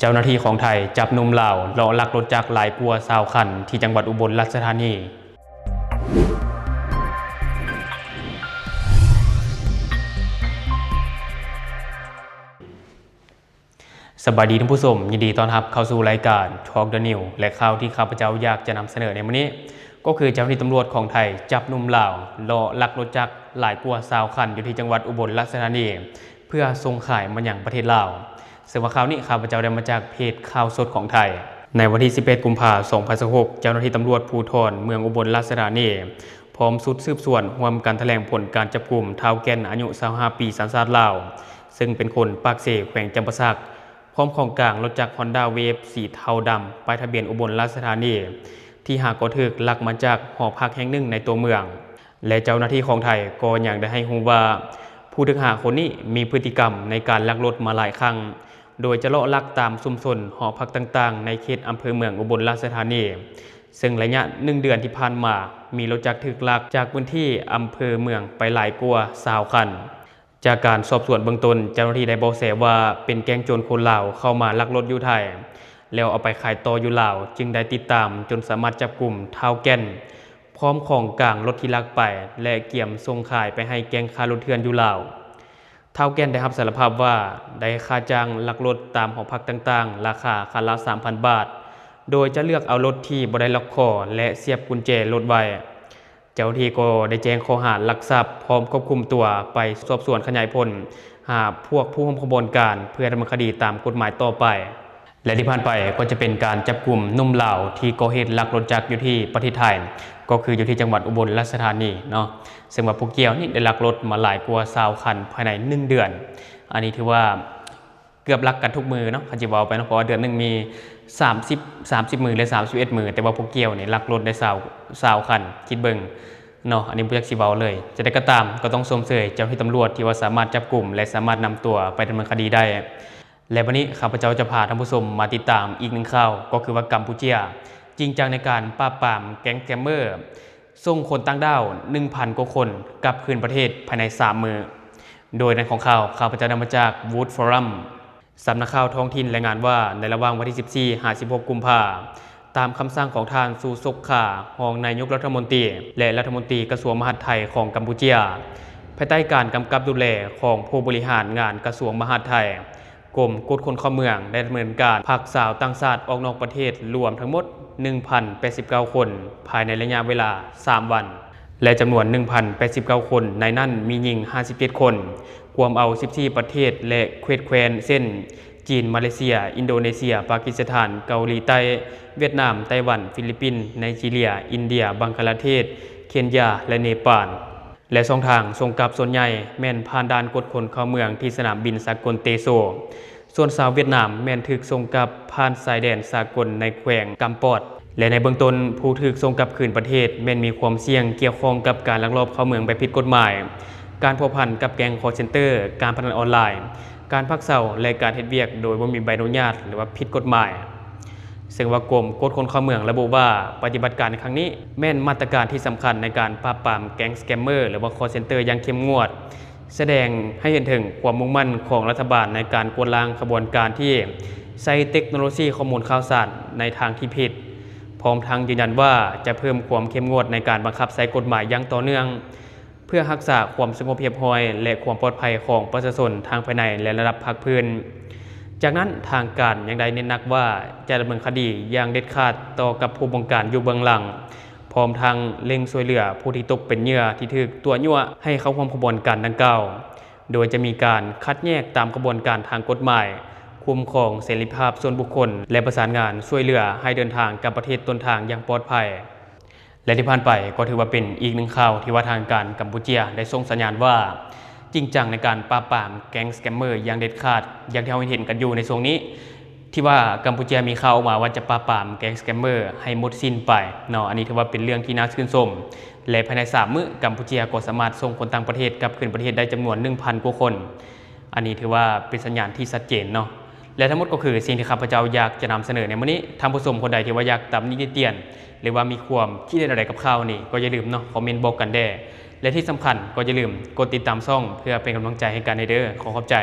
ເຈົ້າໜ້າທີ່ຂອງໄທຈັບໜຸ່ມລາວເລາະລັກລົດຈັກຫຼາຍກວ່າຊາວຄັນ ທີ່ຈັງຫວັດອຸບົນລາຊະທານີ. ສະບາຍດີທ່ານຜູ້ຊົມ, ຍິນດີຕ້ອນຮັບເຂົ້າສູ່ລາຍການ Talk the News ແລະ ຂ່າວທີ່ຂ້າພະເຈົ້າຢາກຈະນຳສະເໜີໃນມື້ນີ້ ກໍຄືເຈົ້າໜ້າທີ່ຕຳຫຼວດຂອງໄທຈັບໜຸ່ມລາວເລາະລັກລົດຈັກຫຼາຍກວ່າຊາວຄັນ ຢູ່ທີ່ຈັງຫວັດອຸບົນລາຊະທານີ ເພື່ອສົ່ງຂາຍມາຍັງປະເທດລາວ. ເຊິ່ງວ່າຂ່າວນີ້ຂ້າພະເຈົ້າໄດ້ມາຈາກເພຈຂ່າວສົດຂອງໄທ. ໃນວັນທີສິບເອັດ ກຸມພາ ສອງພັນຊາວຫົກ ເຈົ້າໜ້າທີ່ຕຳຫຼວດພູທອນເມືອງອຸບົນລາຊະທານີ ພ້ອມຊຸດສືບສວນ ຮ່ວມກັນຖະແຫຼງຜົນການຈັບກຸມທ້າວແກ່ນ ອາຍຸຊາວຫ້າປີ ສັນຊາດລາວ ເຊິ່ງເປັນຄົນປາກເຊ ແຂວງຈຳປາສັກ ພ້ອມຂອງກາງລົດຈັກ Honda Wave ສີເທົາດຳ ປ້າຍທະບຽນອຸບົນລາຊະທານີ ທີ່ຫາກໍຖືກລັກມາຈາກຫໍພັກແຫ່ງໜຶ່ງໃນຕົວເມືອງ. ແລະ ເຈົ້າໜ້າທີ່ຂອງໄທກໍຍັງໄດ້ໃຫ້ຮູ້ວ່າ ຜູ້ຖືກຫາຄົນນີ້ມີພຶດຕິກຳໃນການລັກລົດມາຫຼາຍຄັ້ງ ໂດຍຈະເລາະລັກຕາມຊຸມຊົນຫໍພັກຕ່າງໆ ໃນເຂດອຳເພີເມືອງອຸບົນລາຊະທານີ, ເຊິ່ງໄລຍະໜຶ່ງເດືອນທີ່ຜ່ານມາ ມີລົດຈັກຖືກລັກຈາກພື້ນທີ່ອຳເພີເມືອງໄປຫຼາຍກວ່າຊາວຄັນ. ຈາກການສອບສວນເບື້ອງຕົ້ນ, ເຈົ້າໜ້າທີ່ໄດ້ເບາະແສວ່າເປັນແກ້ງໂຈນຄົນລາວເຂົ້າມາລັກລົດຢູ່ໄທ ແລ້ວເອົາໄປຂາຍຕໍ່ຢູ່ລາວ, ຈຶ່ງໄດ້ຕິດຕາມຈົນສາມາດຈັບກຸມທ້າວແກ່ນ ພ້ອມຂອງກາງລົດທີ່ລັກໄປ ແລະ ກຽມສົ່ງຂາຍໄປໃຫ້ແກ້ງຄ້າລົດເຖື່ອນຢູ່ລາວ. ທ້າວແກ່ນໄດ້ຮັບສາລະພາບວ່າ ໄດ້ຄ່າຈ້າງລັກລົດຕາມຫໍພັກຕ່າງໆ ລາຄາຄັນລະສາມພັນບາດ, ໂດຍຈະເລືອກເອົາລົດທີ່ບໍ່ໄດ້ລັອກຄໍ ແລະ ສຽບກຸນແຈລົດໄວ້. ເຈົ້າໜ້າທີ່ກໍໄດ້ແຈ້ງຂໍ້ຫາລັກຊັບ ພ້ອມຄວບຄຸມຕົວໄປສອບສວນຂະຫຍາຍຜົນຫາພວກຜູ້ຮ່ວມຂະບວນການ ເພື່ອດຳເນີນຄະດີຕາມກົດໝາຍຕໍ່ໄປ. ແລະ ທີ່ຜ່ານໄປກໍຈະເປັນການຈັບກຸມໜຸ່ມລາວທີ່ກໍ່ເຫດລັກລົດຈັກຢູ່ທີ່ປະເທດໄທ, ກໍຄືຢູ່ທີ່ຈັງຫວັດອຸບົນລາຊະທານີເນາະ, ເຊິ່ງວ່າຜູ້ກ່ຽວນີ້ໄດ້ລັກລົດມາຫຼາຍກວ່າຊາວຄັນພາຍໃນໜຶ່ງເດືອນ. ອັນນີ້ຖືວ່າເກືອບລັກກັນທຸກມື້ເນາະ, ຄັນຊິເວົ້າໄປເນາະ, ເພາະວ່າເດືອນໜຶ່ງມີສາມສິບ ສາມສິບມື້ ຫຼື ສາມສິບເອັດມື້, ແຕ່ວ່າຜູ້ກ່ຽວນີ້ລັກລົດໄດ້ຊາວ ຊາວຄັນ, ຄິດເບິ່ງເນາະ. ອັນນີ້ບໍ່ຢາກຊິເວົ້າເລີຍ. ຈະໄດ້ກໍຕາມ, ກໍຕ້ອງຊົມເຊີຍເຈົ້າໜ້າທີ່ຕຳຫຼວດທີ່ວ່າສາມາດຈັບກຸມ ແລະ ສາມາດນຳຕົວໄປດຳເນີນຄະດີໄດ້. ແລະ ບັດນີ້ຂ້າພະເຈົ້າຈະພາທ່ານຜູ້ຊົມມາຕິດຕາມອີກໜຶ່ງຂ່າວ, ກໍຄືວ່າກຳປູເຈຍຈິງຈັງໃນການປາບປາມແກ້ງສະແກມເມີ, ສົ່ງຄົນຕ່າງດ້າວໜຶ່ງພັນກວ່າຄົນກັບຄືນປະເທດພາຍໃນສາມມື້. ໂດຍໃນຂອງຂ່າວ, ຂ້າພະເຈົ້າໄດ້ມາຈາກ Wood Forum. ສຳນັກຂ່າວທ້ອງຖິ່ນລາຍງານວ່າ ໃນລະຫວ່າງວັນທີສິບສີ່ ຫາ ສິບຫົກ ກຸມພາ, ຕາມຄຳສັ່ງຂອງທ່ານ ຊູ ສົກຄາ, ຮອງນາຍົກລັດຖະມົນຕີ ແລະ ລັດຖະມົນຕີກະຊວງມະຫາດໄທຂອງກຳປູເຈຍ, ພາຍໃຕ້ການກຳກັບດູແລຂອງຜູ້ບໍລິຫານງານກະຊວງມະຫາດໄທ, ກົມກວດຄົນເຂົ້າເມືອງໄດ້ດຳເນີນການພັກຊາວຕ່າງຊາດອອກນອກປະເທດລວມທັງໝົດໜຶ່ງພັນແປດສິບເກົ້າຄົນ ພາຍໃນໄລຍະເວລາສາມວັນ ແລະ ຈຳນວນໜຶ່ງພັນແປດສິບເກົ້າຄົນ ໃນນັ້ນມີຍິງຫ້າສິບເຈັດຄົນ, ກວມເອົາສິບສີ່ປະເທດ ແລະ ເຂດແຄວ້ນ ເຊັ່ນ ຈີນ, ມາເລເຊຍ, ອິນໂດເນເຊຍ, ປາກິສຖານ, ເກົາຫຼີໃຕ້, ຫວຽດນາມ, ໄຕ້ຫວັນ, ຟີລິບປິນ, ໄນຈີເຣຍ, ອິນເດຍ, ບັງກະລາເທດ, ເຄນຢາ ແລະ ເນປານ. ແລະ ຊ່ອງທາງສົ່ງກັບສ່ວນໃຫຍ່ແມ່ນຜ່ານດ່ານກວດຄົນເຂົ້າເມືອງທີ່ສະໜາມບິນສາກົນເຕໂຊ. ສ່ວນຊາວຫວຽດນາມແມ່ນຖືກສົ່ງກັບຜ່ານຊາຍແດນສາກົນໃນແຂວງກຳປອດ ແລະ ໃນເບື້ອງຕົ້ນຜູ້ຖືກສົ່ງກັບຄືນປະເທດແມ່ນມີຄວາມສ່ຽງກ່ຽວຂ້ອງກັບການລັກລອບເຂົ້າເມືອງແບບຜິດກົດໝາຍ, ການພົວພັນກັບແກ້ງຄໍເຊັນເຕີ, ການພະນັນອອນລາຍ, ການພັກເຊົາ ແລະ ການເຮັດວຽກໂດຍບໍ່ມີໃບອະນຸຍາດ ຫຼືວ່າຜິດກົດໝາຍ. ເຊິ່ງວ່າກົມກວດຄົນເຂົ້າເມືອງລະບຸວ່າ ປະຕິບັດການໃນຄັ້ງນີ້ແມ່ນມາດຕະການທີ່ສຳຄັນໃນການປາບປາມແກ້ງສະແກມເມີ ຫຼືວ່າຄໍເຊັນເຕີຢ່າງເຂັ້ມງວດ, ສະແດງໃຫ້ເຫັນເຖິງຄວາມມຸ່ງໝັ້ນຂອງລັດຖະບານໃນການກວດລ້າງຂະບວນການທີ່ໃຊ້ເຕັກໂນໂລຊີຂໍ້ມູນຂ່າວສານໃນທາງທີ່ຜິດ, ພ້ອມທັງຢືນຢັນວ່າຈະເພີ່ມຄວາມເຂັ້ມງວດໃນການບັງຄັບໃຊ້ກົດໝາຍຢ່າງຕໍ່ເນື່ອງ ເພື່ອຮັກສາຄວາມສະຫງົບຮຽບຮ້ອຍ ແລະ ຄວາມປອດໄພຂອງປະຊາຊົນທັງພາຍໃນ ແລະ ລະດັບພາກພື້ນ. ຈາກນັ້ນ, ທາງການຍັງໄດ້ເນັ້ນໜັກວ່າຈະດຳເນີນຄະດີຢ່າງເດັດຂາດຕໍ່ກັບຜູ້ບົງການຢູ່ເບື້ອງຫຼັງ, ພ້ອມທັງເລັ່ງຊ່ວຍເຫຼືອຜູ້ທີ່ຕົກເປັນເຫຍື່ອທີ່ຖືກຕົວະຍົວະໃຫ້ເຂົ້າຮ່ວມຂະບວນການດັ່ງກ່າວ, ໂດຍຈະມີການຄັດແຍກຕາມຂະບວນການທາງກົດໝາຍ, ຄຸ້ມຄອງເສລີພາບສ່ວນບຸກຄົນ ແລະ ປະສານງານຊ່ວຍເຫຼືອໃຫ້ເດີນທາງກັບປະເທດຕົ້ນທາງຢ່າງປອດໄພ. ແລະ ທີ່ຜ່ານໄປກໍຖືວ່າເປັນອີກໜຶ່ງຂ່າວທີ່ວ່າທາງການກຳປູເຈຍໄດ້ສົ່ງສັນຍານວ່າຈິງຈັງໃນການປາບປາມແກ້ງສະແກມເມີຢ່າງເດັດຂາດ, ຢ່າງທີ່ເຮົາເຫັນກັນຢູ່ໃນຊ່ວງນີ້ ທີ່ວ່າກຳປູເຈຍມີຂ່າວອອກມາວ່າຈະປາບປາມແກ້ງສະແກມເມີໃຫ້ໝົດສິ້ນໄປເນາະ. ອັນນີ້ຖືວ່າເປັນເລື່ອງທີ່ໜ້າຊື່ນຊົມ ແລະ ພາຍໃນສາມມື້ ກຳປູເຈຍກໍສາມາດສົ່ງຄົນຕ່າງປະເທດກັບຄືນປະເທດໄດ້ຈຳນວນໜຶ່ງພັນກວ່າຄົນ. ອັນນີ້ຖືວ່າເປັນສັນຍານທີ່ຊັດເຈນເນາະ. ແລະ ທັງໝົດກໍຄືສິ່ງທີ່ຂ້າພະເຈົ້າຢາກຈະນຳສະເໜີໃນມື້ນີ້. ທ່ານຜູ້ຊົມຄົນໃດທີ່ວ່າຢາກຕຳໜິຕິຕຽນ ຫຼືວ່າມີຄວາມຄິດເຫັນແນວໃດກັບຂ່າວນີ້ ກໍຢ່າລືມເນາະ ຄອມເມັນບອກກັນແດ່ ແລະ ທີ່ສຳຄັນກໍຢ່າລືມກົດຕິດຕາມຊ່ອງເພື່ອເປັນກຳລັງໃຈໃຫ້ກັນແດ່ເດີ. ຂໍຂອບໃຈ.